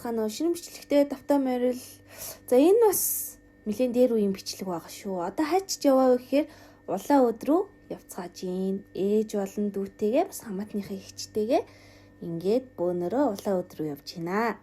Явцгаана уу? Шинэ бичлэгтээ тавтай морил. За энэ бас нэлээд дээр үеийн бичлэг байгаа шүү. Одоо хайчж яваа вэ гэхээр улаан өд рүү явцгааж гин. Ээж болон дүүтэйгээ бас хамаатныхаа эгчтэйгээ ингээд бөөнөрөө улаан өд рүү явж гинэ.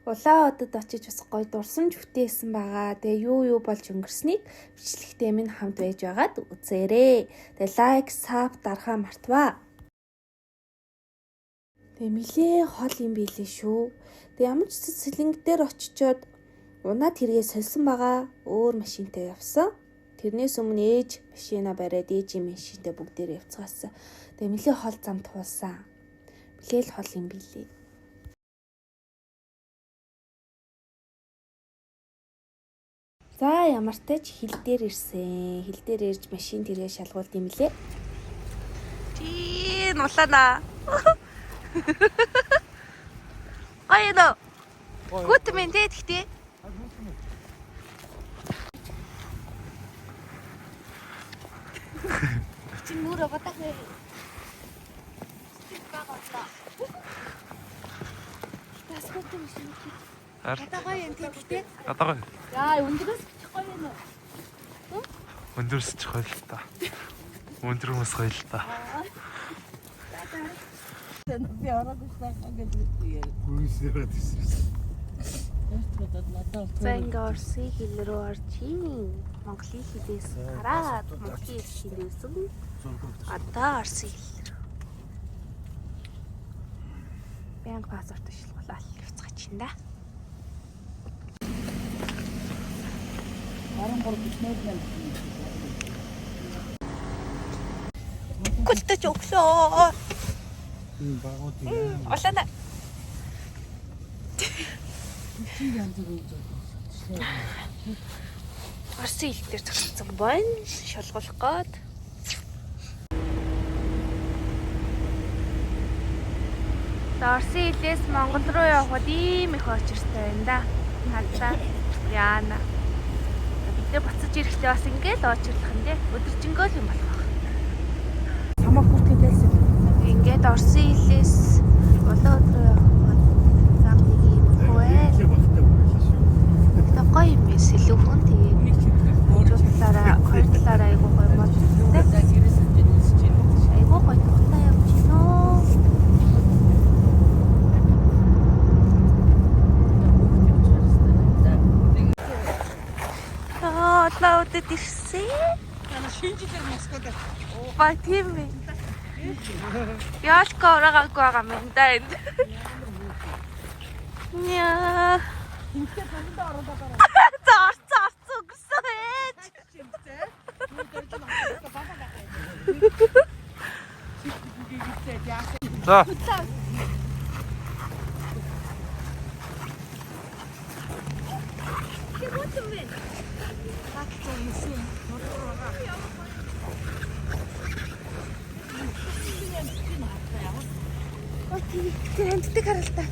Улаан одод очиж бас гоё дурсамж бүтээсэн байгаа. Тэгээ юу юу болж өнгөрснийг бичлэгтээ минь хамт байж байгаад үзээрэй. Тэгээ лайк, саб дарахаа мартваа. Тэгээ нилээ хол юм билээ шүү. Тэгээ ямар ч сэлэнг дээр очичоод унаад хэрэгээ сольсон байгаа. Өөр машинтай явсан. Тэрнээс өмнө ээж машина бариад ээжийн машинтай бүгдээр явцгаасан. Тэгээ нилээ хол зам туулсан. Нилээ л хол юм билээ. За ямартай ч хил дээр ирсэн. Хил дээр ирж машин тэргээ шалгуулд юм лээ. Чи нулаана. Гоё нөө. Гүт мэн тэ тэгтээ. Чи нүрэ бодох нэ. Тас гүт юм шиг. Одоо гоё юм тэ тэгтээ. Одоо гоё. Яа, өндөрөөс бичих гоё юм уу? Өндөрс ч гоё л та. Өндөр хүмүүс гоё л та. За ингээ Оросын хил рүү орчих. Монголын хилээс гараад Монголын хилээс одоо Оросын хил рүү. Бянга паспорт шилгуулаад явцгаач юм да. 13.08. Гүлтэж өглөө. Энэ багууд юм. Улаана. Оросын хил дээр зогссон байна. Шалгуулах гээд. За Оросын хилээс Монгол руу явхад ийм их очиртай байна да. Хадаа. Яана. Бид нэр буцаж ирэхдээ бас ингээл очирлах нь дээ. Өдөржингөө л юм болох байх. Самаа хүртэл дэлсэн. Ингээд Оросын хилээс улаан өд рүү явхад зам нэг юм хөө. Гэтэ гоё юм биш илүү хүн тэгээд хоёр талаараа хоёр талаараа айгуу гоё мод. Айгуу гоё тухтай явж гинөө. Аа, улаан өдөд ирсэн. Шинэ жилээр Москвад Ба тийм ээ. Ялка ороогүй байгаа юм да энд. Яа. За орцсон орцсон өнгөрсөн ээж. За. Ой тий. Тэр амьддаг харалта.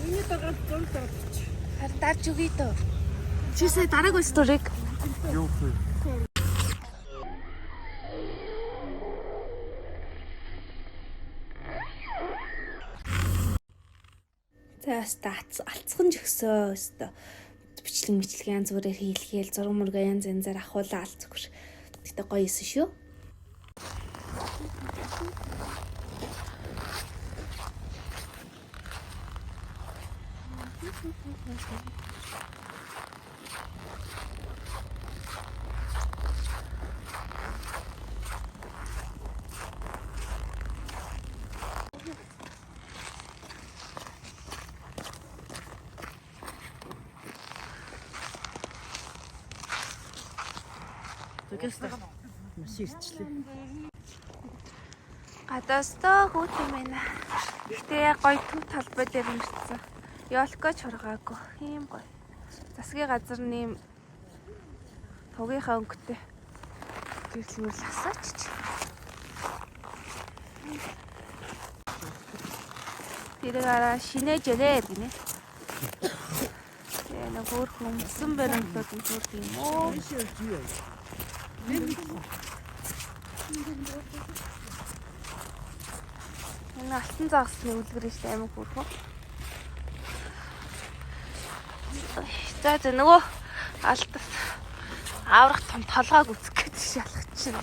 Миний дагаад зураг дараач. Харин дарж өгье дөө. Чи сая дараагүй сториг. Юу вэ? За өстө алцхан жигсөө өстө бичлэг мэтлэг янз бүрээр хийлгээл зураг мөргөө янз янзаар ахуулаа ал зүгээр. Гэтэ гоё исэн шүү. Тэгээс машин ирчлээ. Гадаастаа хүүтэн байна. Гэхдээ яг гоё төв талбай дээр өнгөрцөн. Ёлко ч хургаагүй. Ийм гоё. Засгийн газар нэм тугийнхаа өнгөтэй гэрэл мөрл асаач. Тэрэг араа шинээжэрээ гинэ. Тэгээ нэг өөр хүмүүсэн баримтлууд нь төрд юм уу? Энэ алтан загасны үлгэр шүү дээ амар хөөрхөн. За за нөгөө алдас аврах том толгойг үзэх гэж шалах чинь.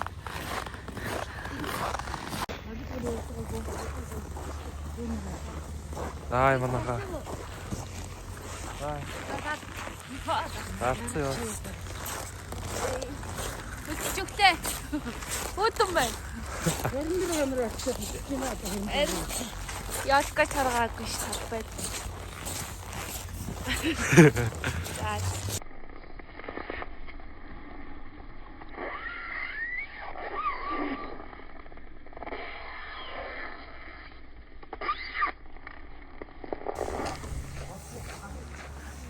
Аа манайхаа. Алдсан ёо. Өчөглөө. Хөтөн байна. 24 хоног очиж юм аа. Ялка чаргаагүй ш талбай. За.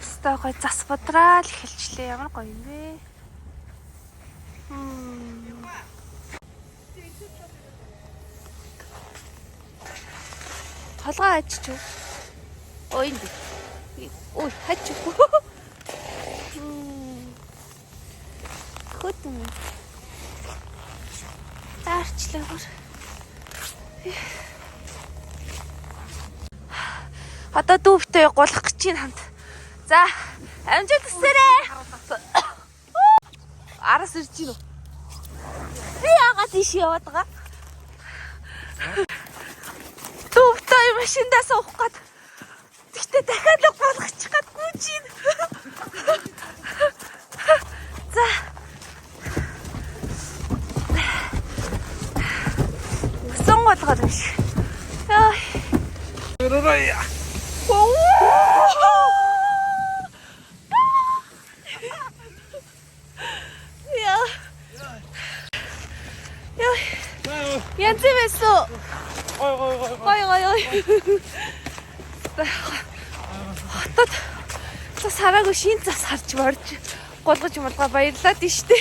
Өстой гой зас бодраал эхэлчлээ. Ямар гоё юм бэ? Толгой ажиж юу? Ой энд. Ой хаач. Хөтөн. Таарчлаа бүр. Одоо дүүвтэй гулах гэж чинь хамт. За, амжилт хүсээрэй. Араас ирж гин үү? Би яагаад тийш яваад байгаа? Дүүвтэй машиндаа суух гээд. Тэгтээ дахиад л гулгачих гээд гүйж гин. За. Сон голгоод биш. Яа. Яа. Яа. Янз байсан. Гой гой гой. Гой гой гой. Хотод цас хараагүй шин цас харж борж гулгаж мулгаа баярлаад нь штэ.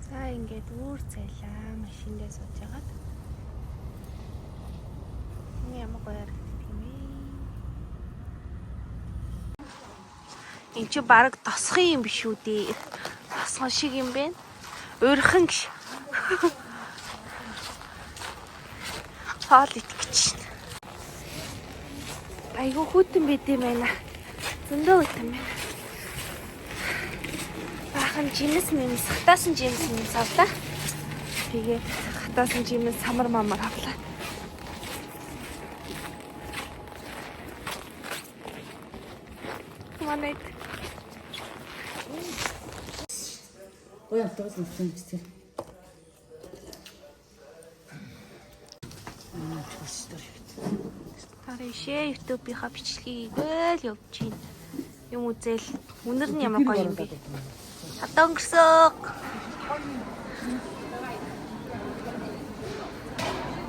За ингээд үүр цайлаа машиндаа сууж хагаад. Энэ ямар гоё харагддаг юм бэ? Энд чи баг тосхон юм биш үү дээ. Тосхон шиг юм бэ? Уурхан гэж. Хоол идэх гэж байна. Айгу хүтэн байд юм байна. Зөндөө хүтэн байна. Баахан жимс мэмс, хатаасан жимс мэмс авлаа. Тэгээд хатаасан жимс самар мамар авлаа. Манай Ой автобус насан биз дээ. Таришээ YouTube-ийнхаа бичлэгийг игээл явж чинь. Юм үзэл үнэр нь ямар гоё юм бэ? Одоо өнгөрсөө.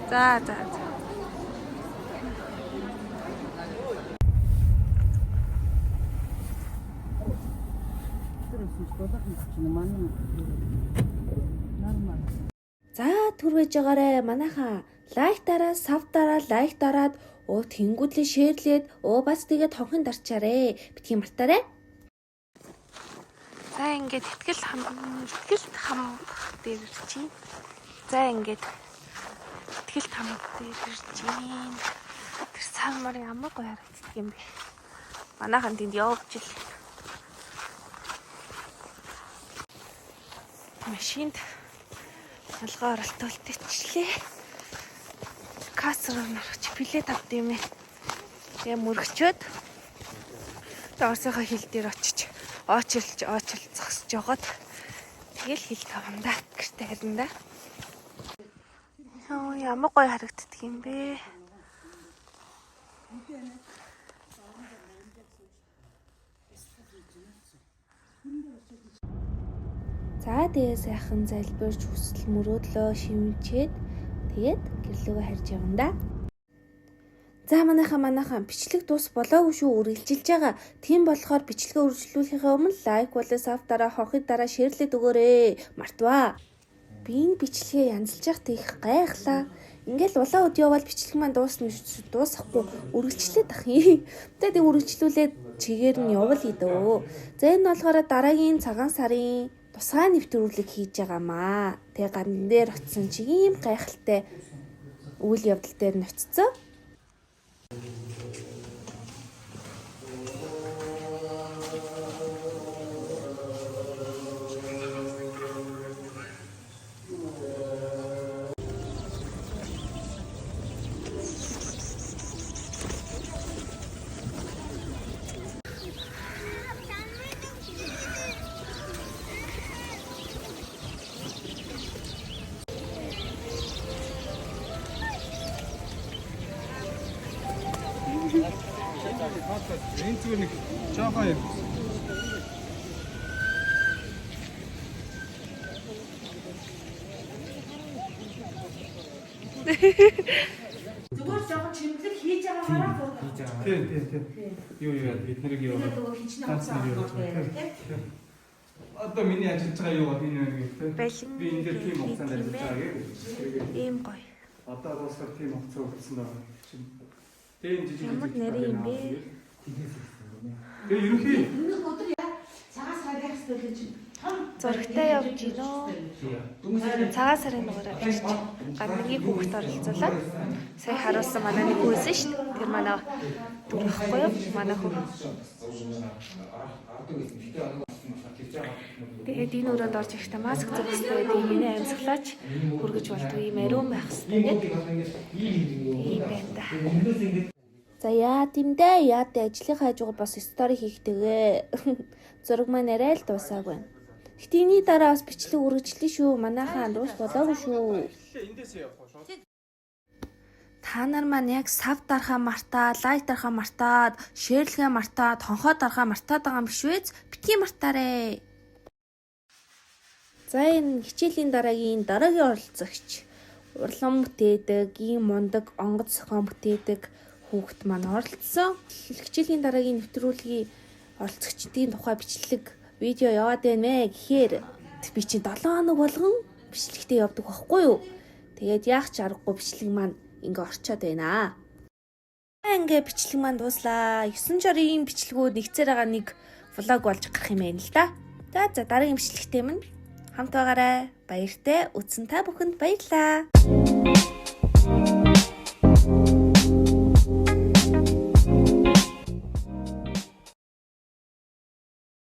За за за. Тэр өсөж дулаах юм чинь манай нормал. За түр байж байгаарэ манайхаа лайк дараа, сав дараа, лайк дараад өө тэнгүүдлээ шеэрлээд өө бас тэгээд хонхын дарчаарэ. Битгий мартаарэ. За ингээд ихтгэл хам ихтгэл хам дээр ирж чинь. За ингээд ихтгэл хам дээр ирж чинь. Тэр сар мар ямар гоё харагддаг юм бэ? Манайхан тэнд явж ил. Машинд алгаа оролт үлдээчлээ. Касс руу нөрч билет авд юм ээ. Тэгээ мөргчөөд тэгээ Оросынхаа хил дээр очиж оочилж оочилж зогсож жогоод тэгэл хил таванда гэрте харин да. Йоо ямар гоё харагддаг юм бэ. За тэгээ сайхан залбирч хүсэл мөрөөдлөө шивнчээд тэгээд гэрлөөгөө харж явна да. За манайхаа манайхаа бичлэг дуус болоогүй шүү үргэлжилж байгаа. Тийм болохоор бичлэгээ үргэлжлүүлэхийнхээ өмнө лайк болон сав дараа хонхын дараа шеэрлээд өгөөрэй. Мартваа. Би энэ бичлэгээ янзалж явах их гайхлаа. Ингээл улаан үд явбал бичлэг маань дуусна шүү. Дуусахгүй үргэлжлээд ах юм. Тэгээд үргэлжлүүлээд чигээр нь явбал идөө. За энэ болохоор дараагийн цагаан сарын тусгай нэвтрүүлэг хийж байгаамаа. Тэгээ гандан дээр очисон чи ийм гайхалтай үйл явдал дээр нь очицсан. Зүгээр нэг жоохон юм. Зүгээр жоохон чимэглэл хийж байгаагаараа зураг. Тийм тийм тийм. Юу юу бид нарыг юу Нөгөө хичнээн хугацаа авах байх тийм. Одоо миний ажиллаж байгаа юу бол энэ байна гэх тийм. Балин Би энэ дээр тийм хугацаанд ажиллаж байгаа гэх. Ийм гоё. Одоо дуусах тийм хугацаа өгсөн байгаа чинь. Тийм жижиг Ямар нарийн юм бэ? Тэгээ ерөнхий Өмнөх өдөр цагаан сар яах ёстой гэж том Зурагтай явж гинөө. Цагаан сарын дугаараар бичиж гаднагийн хүүхд оролцуулаад сая харуулсан манай нэг хүү байсан шүү дээ. Тэр манай дүр байхгүй юу? Манай хүү. Тэгээд энэ өрөөнд орж ирэхдээ маск зүүх хэрэгтэй гэдэг миний амьсгалаач хүргэж болдгоо юм ариун байх хэрэгтэй гэдэг. Тийм байна да. За яа димдэ яа дэ ажлынхаа хажуугаар бас стори хийхтэйгээ. Зураг маань арай л дуусаагүй байна. Гэтэ энэний дараа бас бичлэг үргэлжлэе шүү. Манайхаа дуус болоогүй шүү. эндээс явах уу шууд. Та нар маань яг sub дарахаа мартаад, like дарахаа мартаад, share лэхээ мартаад, хонхоо дарахаа мартаад байгаа юм биш үү? Битгий мартаарэ. За энэ хичээлийн дараагийн дараагийн оролцогч урлан бүтээдэг, ийм мундаг онгоц зохион бүтээдэг хүүхэд маань оролцсон. Хичээлийн дараагийн нэвтрүүлгийн оролцогчдын тухай бичлэг видео яваад байна мэ гэхээр би чинь 7 хоног болгон бичлэгтээ явдаг байхгүй юу? Тэгээд яах ч аргагүй бичлэг маань ингээ орчоод байна. Ингээ бичлэг маань дууслаа. 9 жорын бичлэгүүд нэгцээр байгаа нэг влог болж гарах юм байна л да. За за дараагийн бичлэгтэй минь хамт байгаарай. Баяртай. Үзсэн та бүхэнд баярлалаа.